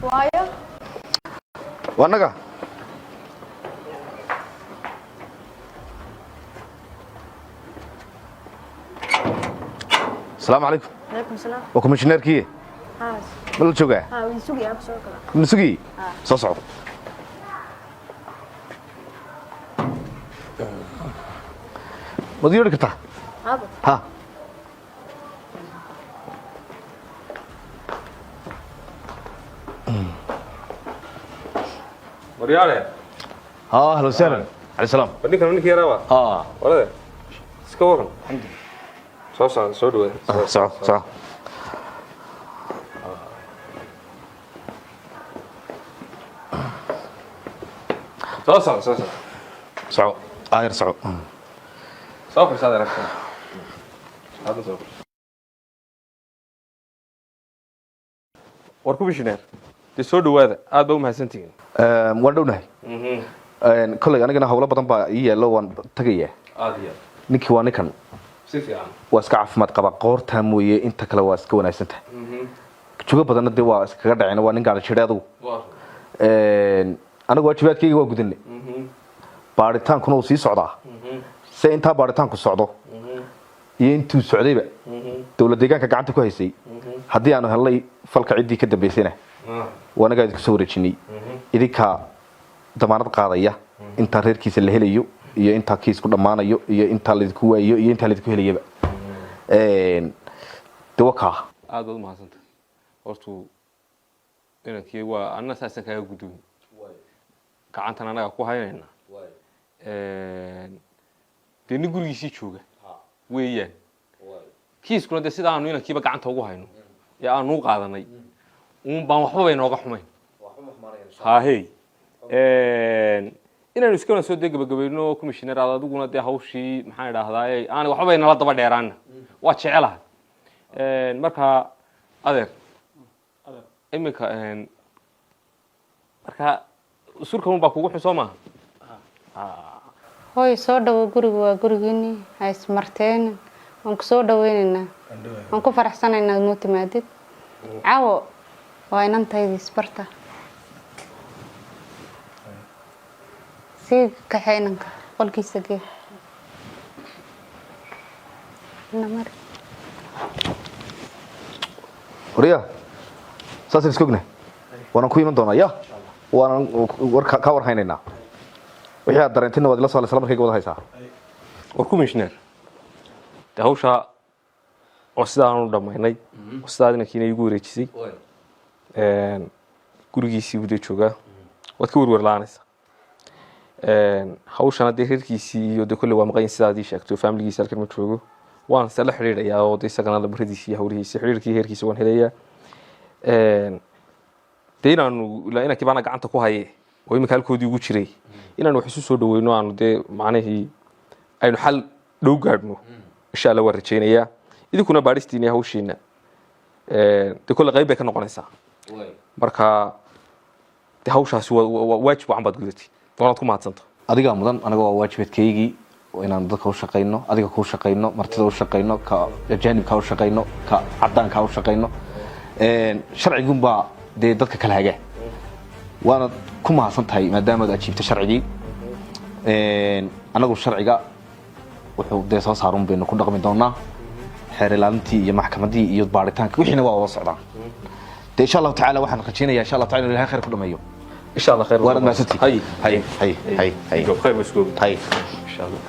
Waayo. Waa annaga. Asalaamu calaykum. Calaykum salaam. Waa komishineerkii. Haa. Ma la joogaa? Haa, wuu sugayaa, soo kala. Ma sugii? Soo soco. Maad yeedhi kartaa? Aabo. Ha. Waryaale. Ha, ahlan wasahlan, cali salaam. War ninkan ninkii yaraaba. Ha. Warade, iska waran? Soo socda, soo dhawaada. Soco, soco. Soo socda, soo socda. Soco, aayar soco. Soo fadhiisaad aragtaa, hadda soo fadhiis. War commissioner, dee soo dhawaada, aad baa u mahadsantihiin. Waan dhownahay. Kolley anigana howlo badan baa ii yaallo, waan tagayaa. Aad iyo aad. Ninkii waa ninkan. Si fiican. Waa iska caafimaad qaba, qoortaa mooye inta kale waa iska wanaagsan tahay. Jugo badanna dee waa iskaga dhaceen, waa nin gaadha jidhay adugu. Anigu waajibaadkayga waa gudanay, baaritaankuna uu sii socdaa. Se intaa baaritaanku socdo iyo intuu socdayba dowlad deegaanka gacanta ku haysay, haddii aanu helnay falka ciddii ka dambaysayna, waa anagaa idinku soo wareejinay. Idinkaa damaanad qaadaya intaa reerkiisa la helayo iyo intaa kiisku dhammaanayo iyo intaa laydinku waayo iyo intaa laydinku helayaba. De wakaa. Aad baad u mahadsantahay. Hortu inankii waa anna saasaan kaaga gudoomi, gacantan annaga ku haynayna. Dee nin gurigiisii jooga weeyaan. Kiiskuna dee sida aanu inankiiba gacanta ugu hayno ee aanu u qaadanay uun baan waxba bay nooga xumayn. Haahey, inaynu iskana soo dee gabagabayno, commissioner, aad adiguna dee hawshii, maxaan idhaahdaa, aanay waxba bay nala daba dheeraana, waa jecelahay. Marka adeer, iminka marka surkan baa kugu xun, soo maaha? Hooy, soo dhawo, gurigu waa gurigiinii, ha ismarteen. Waan ku soo dhaweynaynaa, waan ku faraxsanaynaa aad noo timaadid caawo. Waa inantaydii, isbarta. Sii kaxee inanka, qolkiisa gee. Ina mari. Warya, saasaan iska ognahay, waanaan ku iman doonaa ya, waanan war kaa war haynaynaa. Wixii aad dareentina waad ila soo isla markayga wada haysaa. War commissioner, dee hawshaa oo sidaanu dhammaynay oo sidaa inankiina igu wareejisay, gurigiisii buu dee joogaa, waad ka werwer la-aanaysaa. Hawshana dee reerkiisii iyo dee kolley waa maqan yihin, sidaad ii sheegto, familigiisa halkan ma joogo. Waan se la xidhiidhayaa oo de isagana labaradiisi iyo hawlihiisi xidhiidhkii heerkiisa waan helayaa. Dee inaanu ilaa inankii baana gacanta ku haye oo iminka halkoodii ugu jiray, inaanu wax isu soo dhaweyno, aanu dee macnihii aynu xal dhow gaadhno, insha Allah waan rajaynayaa. Idinkuna baadhistiina iyo hawshiina dee kolle qayb bay ka noqonaysaa. Marka dee hawshaasi waa waajib wacan baad gudatay, waanaad ku mahadsanta. Adigaa mudan. Anaga waa waajibaadkaygii inaan dadka u shaqayno, adiga kuu shaqayno, martida u shaqayno, ka ajaanibka u shaqayno, ka cadaanka u shaqayno. Sharcigunbaa dee dadka kala haga, waanaad ku mahadsan tahay maadaamaad ajiibta sharcigii. Anagu sharciga wuxuu dee soo saarun baynu ku dhaqmi doonaa. Xeer ilaalintii iyo maxkamadii iyo baaritaanka wixiina waa wada socdaan dee, insha Allahu tacaala. Waxaan rajaynayaa, insha Allah taala, inu Ilahay khayr ku dhameeyo. Insha Allah khayr. Waanad mahadsantihi. Hay. Hay, hay, hay, hay. Khayr ba isku. Hay. Insha Allah.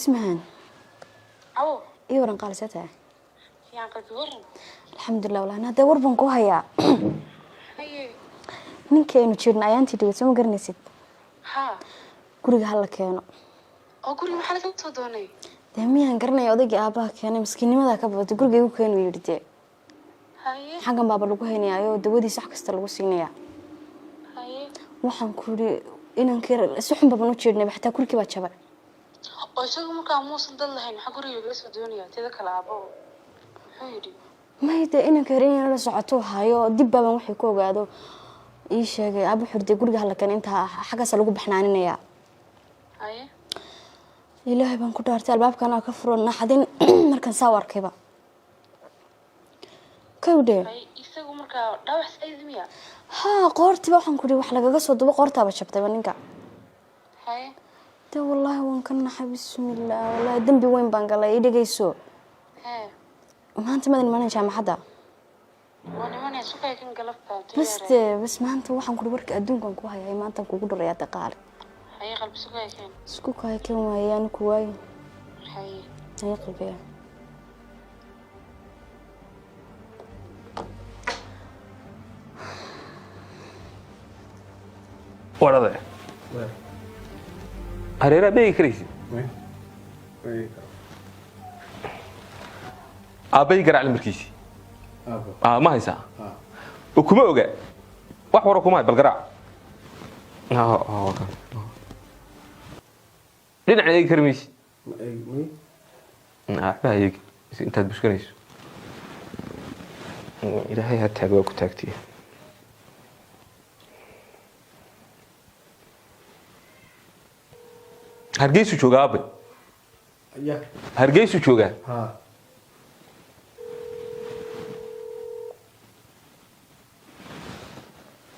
Ismahan. Cawo. Ii waran, qaalisee tahay? Fiican, qalbi, waran. Alxamdulilah walahi, hadee war baan ku hayaa. Haye. Ninkii aynu jirna ayaantii dhigay, soo ma garanaysid? Haa. Guriga hala keeno. Oo guriga maxaa laga soo doonay? Dee miyaan garanaya, odaygii aabbaha keenay, miskiinnimadaa ka badatay, guriga igu keenu yidhi dee. Haye. Xaggan baaba lagu haynayaa oo dawadiisa wax kasta lagu siinayaa. Haye. Waxaan ku yidhi inankii si xun baban u jeednayba, xataa kurkii baa jabay. Oo isagu markaa muusan dad lahayn, maxaa guriga lagaga soo doonayaa? Teeda kale aabbo muxuu yidhi? May dee, inanka yar inay la socotuu hayo, dib baaban waxay ku ogaado ii sheegay aaba wuxuu yidhi dee guriga hala keeno, intaa xaggaasa lagu baxnaaninayaa. Haye. Ilaahay baan ku dhaartay, albaabkan aa ka furo, naxdin markaan saa u arkayba kawdhe. Haye, isagu markaa dhaawac saayid miya? Haa, qoortiba waxaan ku ihi wax lagaga soo dubo, qoortaaba jabtayba ninka. Haye. Dee wallaahi waan ka naxay, bismillaah, wallaahi dembi weyn baan galay. Ii dhegeyso. Hee. Maanta madan imanan jaamacadda? Waa nimanaya sukay kan galabta. Bas dee, bas maanta waxaan ku ihi warka adduunkan ku hayay maantaan kugu dhurayaa dee qaali. Haye qalbi, sukay kan. Isku kaaya kan waaye, yaani ku waayin. Haye. Haye qalbiga. Warade hareeraha ma eegi karaysid? Aabbay garaac markiisii ma haysaa oo kuma oga wax waro kuma hay, bal garaac. Dhinacna eegi kari maysid, waxba ha eegi intaad buskanayso. Ilaahay ha taag, waa ku taagtiya. Hargeysuu joogaa aabay, Hargeysuu joogaa.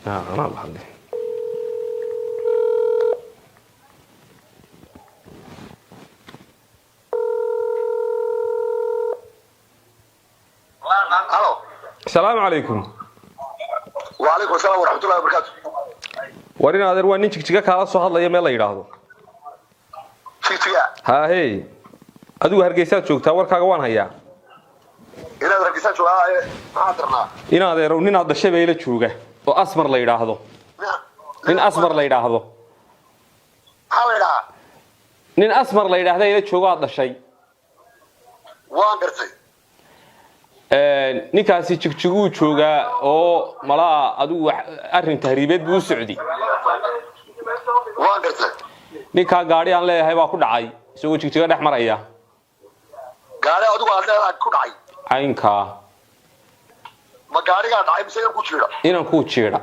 Anaa la hadlay. Halo. Asalaamu calaykum. وعليكم السلام ورحمة الله وبركاته. War in adeer, waa nin Jigjiga kaala soo hadlaya, meel la yidhaahdo. Jigjiga. Haahey, adigu Hargeysaad joogtaa, warkaaga waan hayaa. Inaad Hargeysa joogaa maxaa darnaa? In adeerow, nin aad dhashay baa ila jooga oo Asmar la yidhaahdo, nin Asmar la yidhaahdo. Maxaa la yidhahaa? Nin Asmar la yidhaahda ila joogo aad dhashay. Waan gartay. Ninkaasi Jigjiguu joogaa oo malaa adigu arrin tahriibeed buu u socday. Waan gartay. Ninkaa gaadhi aan leeyahay baa ku dhacay isagoo Jigjiga dhex maraya. Gaari adigu aad leedahay ku dhacay? Caynkaa. Ma gaarigaa dhacay mise inaan ku jiira? Inankuu jiidha.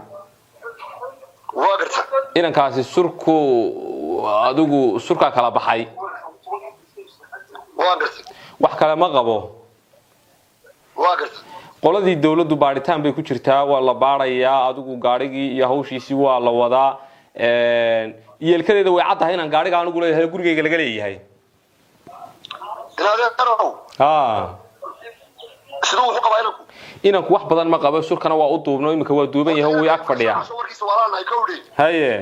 Waan gartay. Inankaasi surku adigu surkaa kala baxay. Waan gartay. Wax kale ma qabo. Waan gartay. Qoladii dawladdu baadhitaan bay ku jirtaa, waa la baadhayaa, adigu gaadhigii iyo hawshiisii waa la wadaa. Yeelkadeeda way caddahay inaan gaadhiga anigu leeyahay, gurigayga laga leeyahay. Inaad adeerow. Ha. Siduu wuxuu qabaa inanku? Inanku wax badan ma qabo, surkana waa u duubno, iminka waa duuban yahay, wuu ag fadhiyaa. Warkiisa walaanahay kawdhi. Haye.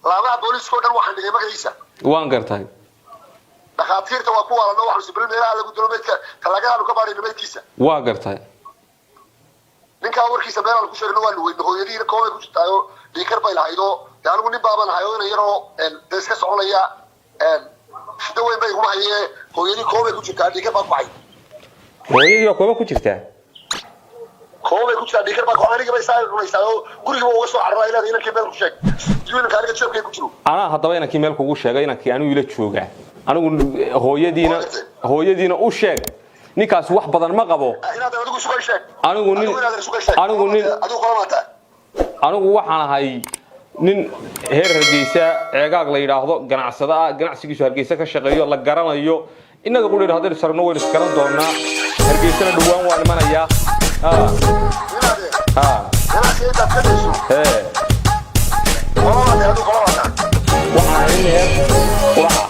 Laamaha booliiska oo dhan waxaan dhigay magaciisa. Waan gartay. Dhakhaatiirta waa ku waalano, waxaanu sibilin meelaha lagu dilo meydka, talaagadaanu ka baadhayno meydkiisa. Waa gartay. Ninkaa warkiisa meelaan ku sheegno waa luweyn, hooyadiina koobay ku jirtaayoo dhiikar bay lahaydoo dee anigu nin baaban ahay oo ina yaroo dee iska soconaya, shido weyn bay iguma hayee, hooyadii koobay ku jirtaa, dhiikar baa ku baxay. Hooyadii waa kooba ku jirtaa? Koobay ku jirtaa, dhiikar baa ku aniga bay saa cunaysaa oo gurigiiba uga soo cararaa inaad inankii meel ku sheeg, siduu inanka aniga jeebkay ku jiro. Anaa haddaba inankii meel kugu sheegay, inankii anigu ila joogaa, anigu hooyadiina u sheeg, ninkaasi wax badan ma qabo. Inaad adigu sugay sheeg. Anigu nin Adigu inaad sugay sheeg. Anigu nin Adigu qolamaata. Anigu waxaan ahay nin heer Hargeysa Ceegaag la yidhaahdo, ganacsada ah, ganacsigiisu Hargeysa ka shaqeeyo, la garanayo. Innaga qudheer haddaynu saragno waynu isgaran doonaa. Hargeysana dhowaan waan imanayaa. Inaad Ha. Ganacsiga intaad ka dayso. Hee. Qolamaata, adigu qolamaata. Waxaan ahay nin heer Quraca.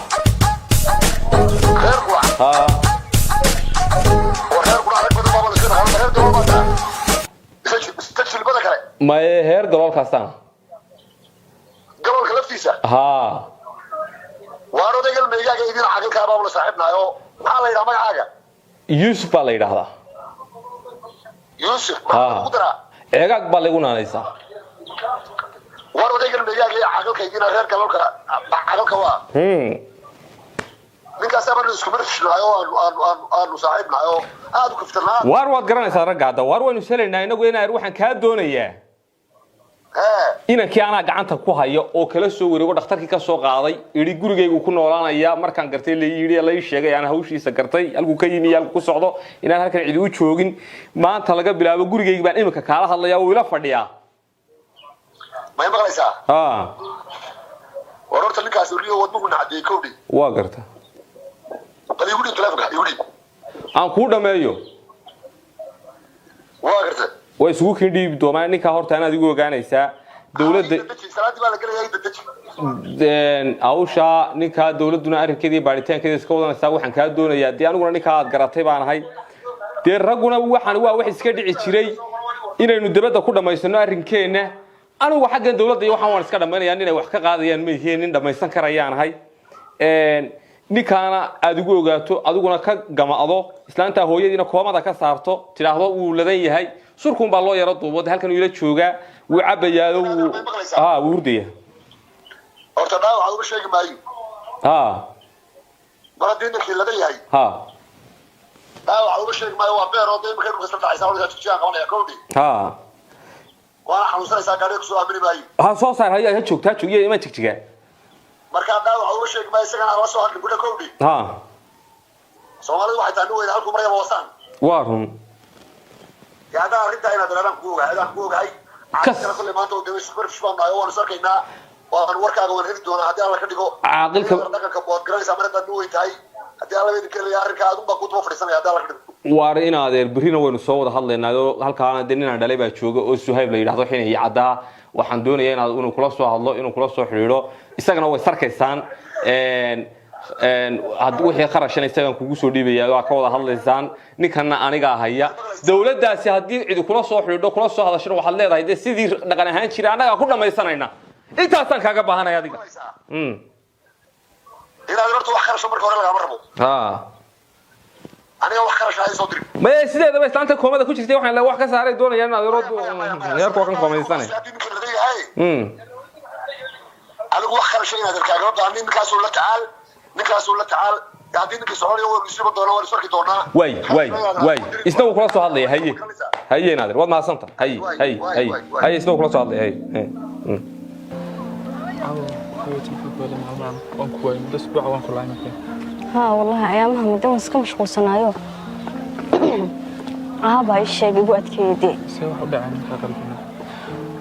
Reer Qurac? Ha. Oo reer Qurac rag badan baaba la iska dhaqaalo, reer galool baa taa mise jilbada kale? Maye, heer galoolkaasaan. Galoolka laftiisa? Ha. Waar odaygal meygaaga idin caqilkaa baa ula saaxiibnahay oo maxaa la yidhaha magacaaga? Yuusuf baa la yidhaahdaa. Yuusuf maxaa lagu daraa? Ceegaag baa laygu naanaysaa. Waar odaygal meygaaga iyo caqilka idin reer galolka caqilka waa ninkaasaa baan isku marfishnahay oo aanu saaxiibnahay oo aada u kaftanaa. Waar waad garanaysaa ragga hadda, waar waynu salaynaa inagu. Inaa waxaan kaa doonayaa inankii anaa gacanta ku haya oo kala soo wareego dhakhtarkii ka soo qaaday, idhi gurigaygu ku noolaanaya. Markaan gartay la yidhi, la ii sheegay, aan hawshiisa gartay, halkuu ka yimi iyo halkuu ku socdo, inaan halkan cidi u joogin. Maanta laga bilaabo gurigaygi baan iminka kaala hadlayaa, wuu ila fadhiyaa. May maqlaysaa? Ha. War horta ninkaas oliyo wadnuhu nacadiyey kowdhi. Waa garta. Bal igu dhiib telefonka, igu dhiib. Aan kuu dhameeyo. Waa garta. Waa isugu kiin dhiibi doonaa ninkaa. Horta anaad igu ogaanaysaa dowladda. Salaadii baa la gelayaa, dadeji. Hawsha ninkaa dowladduna arrinkeeda iyo baaritaankeeda iska wadanaysaa. Waxaan kaa doonayaa dee aniguna ninkaa aad garatay baan ahay. Dee ragguna waxaan waa wax iska dhici jiray inaynu dabadda ku dhammaysano arrinkeenna. Anigu xaggan dowladda iyo waxaan waan iska dhammaynaya, ninay wax ka qaadayaan ma yihiin, nin dhammaysan karayaan ahay. Ninkaana aad igu ogaato, adiguna ka gama'do, islaantaa hooyadiina koomada ka saarto, tidhaahdo wuu ladan yahay, surkuun baa loo yaro duubo. Halkan uu ila joogaa, wuu cabayaado, wuu ha, wuu hurdaya. Horta dhaawaca uma sheegi maayo. Ha. Mar haddii ninkii laga yahay ha dhaawaca uma sheegi maayo. Waa beer oo dee iminka dhulka isla dhacaysa, hawlkaa jijiyaan qabanaya kowdhi. Ha. Waana xanuunsanaysaa, gaadhiga kusoo aamini maayo. Ha soo saar, haya, ha joogta, ha joogiya, imaan jigjigaa. Markaa dhaawaca uma sheegi maayo, isagana hala soo hadlin gudha kowdhi. Ha. Soomaalidu waxay tahay nin weyna halkuu marayaba wasaan. Waa run. Dee haddaan arrintaa inaad adaan kugu ogahay, adaan kugu ogahay. Caaqilkana kolley maanta oo dee isku baan nahay oo waanu is arkaynaa, waan warkaaga waan heli doonaa haddii Alla ka dhigo. Dhaqanka waad garanaysaa mar haddaad nin weyn tahay. Haddii Alla idinka leeyahay arrinkaa adun baa ku daba fadhiisanaya haddii Alla ka dhigo. Waar in adeer, berrina waynu soo wada hadlaynaa oo halkaana dee ninaan dhalay baa jooga oo Suhayb la yidhahdo, xinay iyo caddaa. Waxaan doonayaa inaad inuu kula soo hadlo, inuu kula soo xidhiidho, isagana way sarkaysaan. Wixii kharashana isagaan kugu soo dhiibaya, waa ka wada hadlaysaan. Ninkanna anigaa haya. Dowladdaasi haddii cidi kula soo xidhiidho, kula soo hadashana, waxaad leedahay dee sidii dhaqan ahaan jira annagaa ku dhammaysanayna. Intaasaan kaaga baahanaya adiga. Inaad horta wax kharasho marka hore lagama rabo. Ha. Aniga wax kharasha hay soo dirin. Maya, sideedaba islaanta koomada ku jirtay waxaan wax ka saaray doonayaan in adeero reerku waa kan koomaysanay. Haddii ninka laga yahay anigu wax kharasho inaad kaagama baahan. Ninkaasuu la tacaal, ninkaasuu la tacaal. Haddii ninkii soconayo waynu isuba doonaa, waan is arki doonaa. Waay waay waay, isna wuu kula soo hadlaya. Haye haye, naadir, waad mahadsanta. Haye haye haye haye, isna wuu kula soo hadlaya. Haye haye. Caawa haweentii maxaa ku helay maalmahan? Waan ku waayay muddo isbuuca, waan ku laayay markii. Haa wallahi, ayaamaha muddo waan iska mashquulsanaayo. Aabaa ii sheegay, igu adkeeyey dee. See wax u dhaceen markaa qalbina?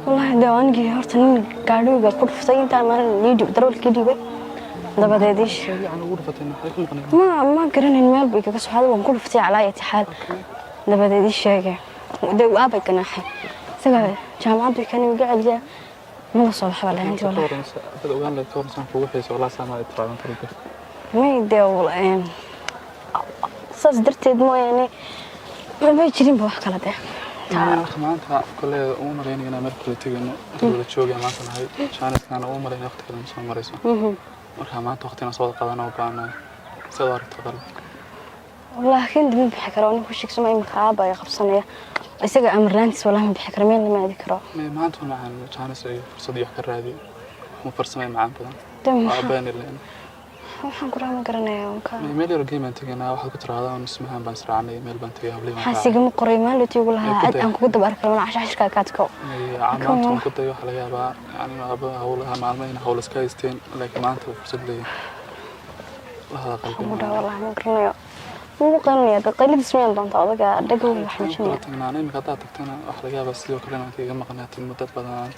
Wallahi dee anigii horta nin gaadhiyga ku dhuftay intaan maalin lii dhiib darawalkii dhiibay dabadeed ii sheeg. Fiican ugu dhufatay, maxay ku maqnayd? Ma garanayn, meel bay kaga socday, waan ku dhuftay calaayati xaal. Dabadeed ii sheegay dee aabay ganaaxay, isaga jaamacaddu kan iga celiyaa, maba soo baxba lahayntii Ka wallahi. waranaysa dad ogaan lahayd, ka waranaysan kugu xiiso walaa saamaa itraadan qalbi. May dee saas darteed mooyaane mabay jirinba wax kale dee. Marka maanta kole uma malaynaya inaan meel kale tegayno, dad wada joogaya maanta nahay, jaaniskaana uma malaynaya waqti kale ma soo marayso. Marka maanta waqtina soo wada qaadana u baahanahay, sidaad u aragto qalbi? Laakiin dib ma bixi karo nin ku sheegsamo imika, aabba ay qabsanaya isaga amarlaantiis. Wallahi ma bixi karo, meel lama aadi karo. Maanta macaan jaanis iyo fursad iyo wax ka raadi mu farsamay macaan badan. Dee waa maxaa abeeni leen. Waxaan ku raha ma garanaya ka. Meel yar game aan tegaynaa, waxaad ku tiraahdaa ismahaan baan israacnay, meel baan tegay, hablihii baan raacay. Xaasigama qoray maalintii ugu lahaa Ku cad day. Aan kugu daba arki karo cashashka kaadko. Maanta waan ku dayo, waxaa laga yaabaa yani aaba hawlaha maalmo in hawl iska haysteen, laakiin maanta uu fursad leeyahay la hada qalbi. Ugu dhaha wallahi ma garanayo, ugu qaylinaya dee qayladiis miyaan doontaa odaga dhagowga wax kula muujinaya. Tagnaan imika haddaad tagtana waxaa laga yaabaa sidoo kale inaad kaga maqnaatid muddo badan,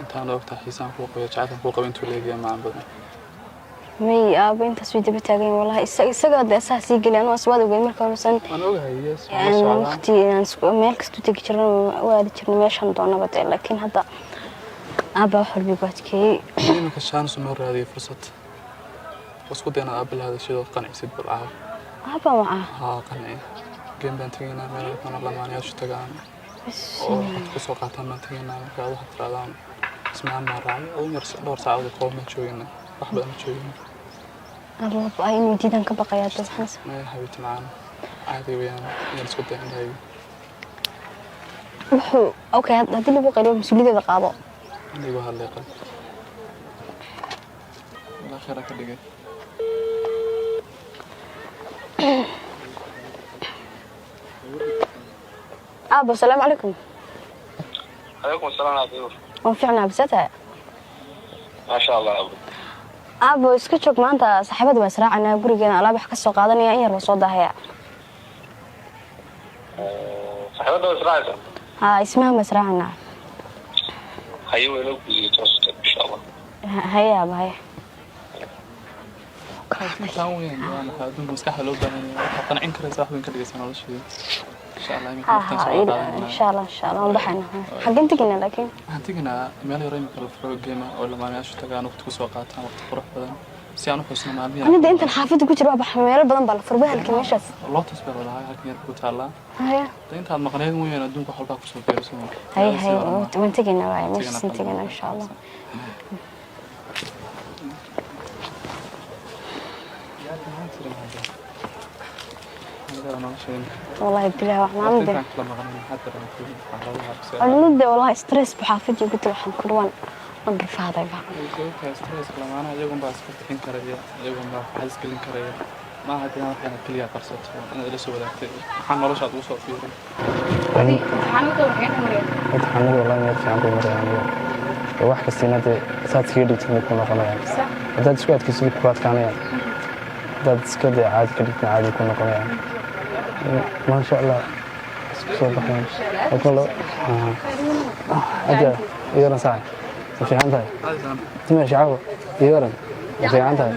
intaan ogtahay xiisaan kuu qabo, jacaylkan kuu qabo intuu leegaya macaan badan. May aaba intaas way daba taagan yahay wallahi, isaga dee saa sii geli anuu aswaad ogeyn marka hore san. Waan ogahay, yes, waan la socdaa. Waqti aan meel kastuu tegi jirnay, u aadi jirnay meeshan doonaba dee, laakiin hadda aabba wax walba igu adkeeyey. Iminka chance noo raadiyay fursad, isku day inaad aabba la hadashid oo qancisid bal caawa. Aabba macaa. Haa, qanci. Game baan tegaynaa, meel halkan lamaanayaashu tagaan oo waxaad ku soo qaataan baan tegaynaa. Marka aad waxaad tirahdaan ismahaan baan raacay, adun yar dhowr saacadood kooban baan joogina, wax badan ma joogina. Aabo, ay inuu diidan ka baqayaa dad xasan. Maya xabiibti macaan, caadi weeyaan, inaan isku day indhahayga. Wuxuu okay, haddii lagu qariyo mas-uuliyadeeda qaado. Anigu hadlay qalbi ilaa khayra ka dhigay. Aabo, asalaamu calaykum. Calaykum asalaam, abuur. Waan fiicnaa, bisatahay? Maasha Allah, abuur. Aabo, iska joog maanta, saaxiibada waa israacanaa, gurigeena alaab wax ka soo qaadanaya, in yar waa soo daahaya. Saaxiibada waa israacaysa? Haa, ismahan baa israacanaa. Haye, wayla gudiyo toosata insha Allah. Haye aabo, haye. Taan weyn waa maxaa adduunka maskaxda loo baahan yahay, waxaad qancin karaysaa, wax weyn ka dhigaysaa nolosheeda insha Allah. Imika ha waqtigan ha soo wada qaadanayna. Insha Allah, insha Allah, waan baxaynaa. Xaggeen tegaynaa laakiin? Waxaan tegaynaa meel yaro imika la furo geema oo lamaanayaashu tagaan, waqti kusoo qaataan, waqti qurux badan si aan u xusno maalmihi. Anida intan xaafadda ku jira waa baxa, meelo badan baa la furba halkii meeshaas. Lotus baa ladahay, halkan yar ku taallaa. Haye. De intaad maqneed mooyaan adduunka wax walbaa kusoo biirso. Haye haye, waan tegaynaa waay, meeshaasaan tegaynaa insha Allah. Wallahi bilahi wax maamada anida wallahi stress bu xaafadii ugu dil, waxaan ku dhawaan waan rafaaday ba. Stress lamaanaha iyagun baa iska bixin karaya, iyagun baa farxad isgelin karaya. Maaha hadii wax inaad keliya qarsato, inaad ila soo wadaagtay maxaa noloshaad ugu soo fiirin. Imtixaanadu wallahi meel fiican bay marayaan aniga. Ee wax kastina dee saad iskaga dhigtid bay ku noqonayaan. Haddaad isku adkaysid way ku adkaanayaan, haddaad iska dee caadi ka dhigtid caadi ku noqonayaan. Maasha Allah, isku soo baxayaan. Oo kale aja iyaran saay ma fiican tahay timaa shacabo iyaran ma fiican tahay.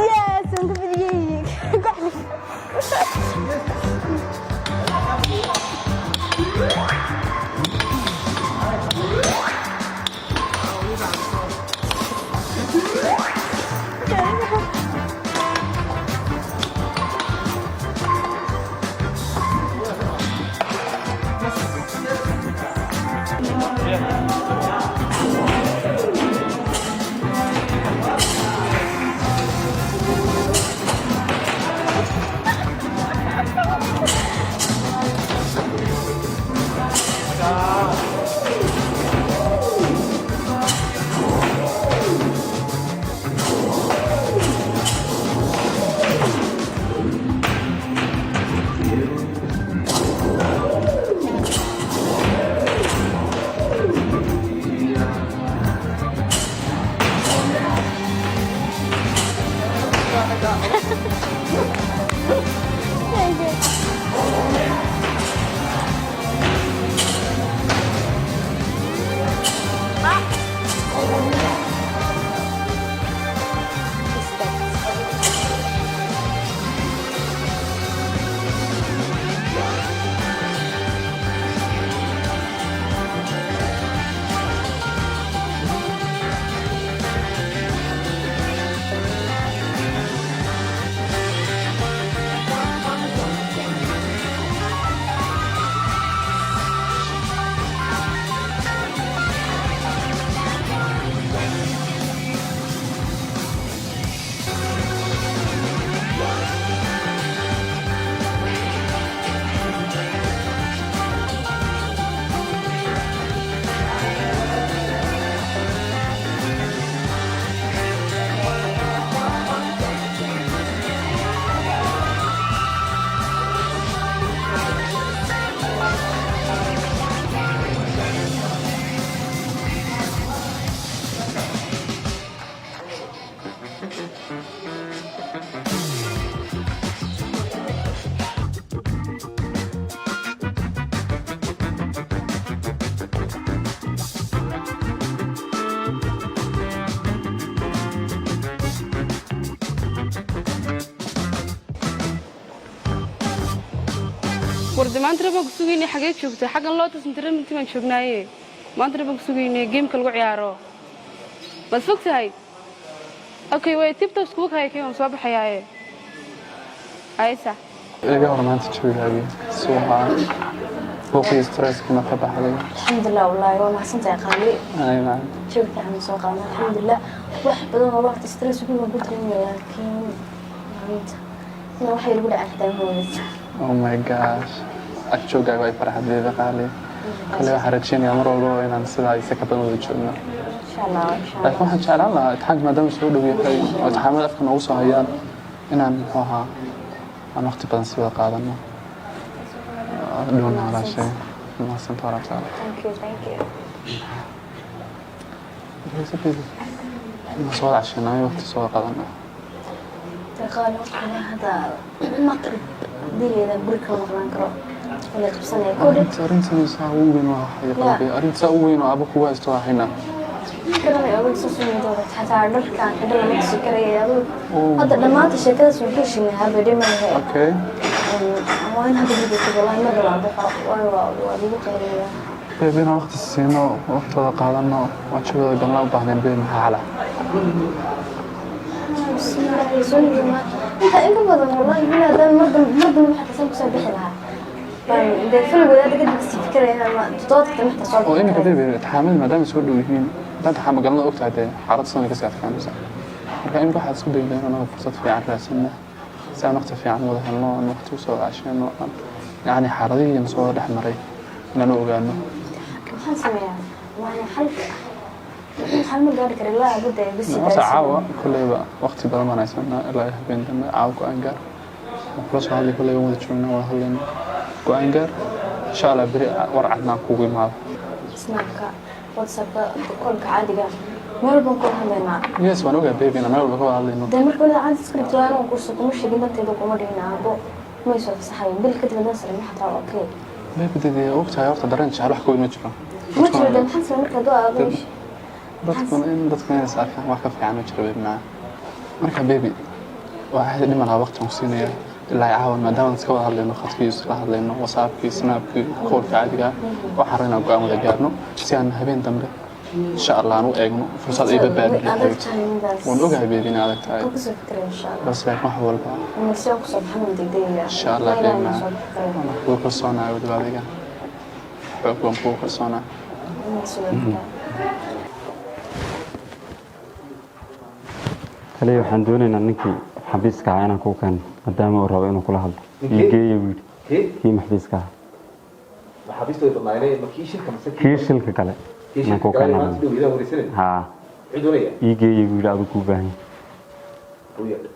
Yes, waan ku fidiyey. Warde, maanta baan ku sugaynay. Xagee joogtaa? Xaggan Lotus Entertainment baan joognaaye. Maanta baan ku sugaynay gameka lagu ciyaaro. Maad fog tahay? Okay, way tibtos kuwa kaya kay, waan soo baxayaaye. Aysa. Iga hor maanta jawigaagii suuqa buuqii, stresskii ma ka baxday? Alxamdulilah, wallaahi waa mahadsantahay, qaali. Ay, macaan. Jawi fiican soo qaadnay, alxamdulilah. Wax badan oo waqti stress ugu ku dareemaya, laakiin maanta ina waxay igu dhaceen xitaa ma wadaysa. Oh my gosh, ag joogaaga way farxadeeda, qaali. Kale waxaan rajeynayaa mar walbaba inaan sidaa isa ka badan wada joogno. Insha Allah, insha Allah. Laakiin waxaan jeclaan lahaa imtixaanka maadaama soo dhow yahay oo imtixaamada afka noogu soo hayaan inaan, muxuu ahaa, aan waqti badan si wada qaadano dhowna. Walaashay, mahadsanta walaasha. Thank you, thank you. Inaan soo wada casheynaayo, waqti soo wada qaadano. Qaali, waqtiga hadda maqrib dileeda guri kama maqnaan karo, wala qabsanaya kudhi. Arrintan saa ugu weyn waa waxay qalbiga, arrinta saa ugu weyn oo aaba kugu haysto waa haynaa. Garanay adag soo sumidooda, xataa dharkaan xidho lama tusi karaya aduu. Hadda dhammaanta sheekadaas waan ka heshinay, haba dhimahe. Okay. Waa in hadda guriga tago, wallahi mar rabaa baxo, waayo waa lagu qaylinaya. Babe, inaan waqti siino, waqti wada qaadano, waan jawada galna u baahneen, babe. Maxaa xala? Inta in ka badan, wallahi bil haddaan mar dambe, mar dambe waxaa kasaan kusoo bixi lahaa baan dee filmigooda hadda kadib kasii fikiraya ama toddobaadka dambe xitaa soo oo bixi iminka karaya. Babe, imtixaamada maadaama soo dhow yihiin, haddaan imtixaamo galnada ogtahay dee xaalad sidan way kasii adkaanaysa. Marka iminka waxaad isku daydaa in anaga fursad fiican raadsanno si aan waqti fiican wada helno, aan waqti usoo wada casheyno, aan yacni xaaladihii soo wada dhex maray inaan u ogaano. Maxaan sameeyaa? Waan xalka xal ma gaari kara ilaa abadda ay bisi. Horta caawa kolleyba waqti badan baan haysanaa ilaa habeen dambe. Caawa go-aan gaar, waan kula soo hadlay. Kolleyba waan wada joognaa, wada hadlayna. Go-aan gaar, insha Allah beri war cadnaan kugu imaado. Snapka, WhatsAppka, kolka caadiga, meel baan kula hadlaynaa. Yes, waan ogaa, baby, inaan meel walba ka wada hadlayno. Dee marka wada caadi iska dhigto, anigu kurso kuma sheegin, danteeda kuma dhihin. Aabo may soo fasaxayn bil kadib haddaan sarimo xataa, okay. Baby, dee ogtahay horta dareen jecel wax ka weyn ma jiro. Ma jiro. Dee maxaan samey marka hadduu aabo Dadkuna in dadkuna inay is arkaan wax ka fiican ma jiro, baby macaan. Marka baby, waxaa dhima lahaa waqti aan ku siinaya ilaa caawan, maadaama aan iska wada hadlayno, khadkii iskala hadlayno, WhatsAppkii, Snapkii, callka caadiga ah. Waxaan rabnaa go'aan wada gaarno si aan habeen dambe insha Allah aan u eegno fursad ay badbaadi Way adag lahayd. tahay midaas. Waan ogahay, baby, inay adag tahay. Waan kasoo fikiraya, insha Allah. Bas laakiin wax walba Marsi aan kusoo baxan degdegaya. Insha Allah, baby macaan, waan kugu kalsoonahay weliba. Adiga xoog baan kugu kalsoonaa. Sidoo kale. Kaliya waxaan doonaynaa ninkii xabiiska ahaa inaan kuu keeno, maadaama uu rabo inuu kula hadlo. Ninkii? Ii geeya buu yidhi. Kii? Kii maxbiiska ahaa. Maxaabiista way badnaayeen, ma kii shilka mise? Kii shilka kale Kii inaan shilka kuu kale keeno. Maanta dhow idaa wareysanay. Haa. Muxuu doonaya? Ii geeya buu yidhi, adigu kuu baahan yahay. U yeedh.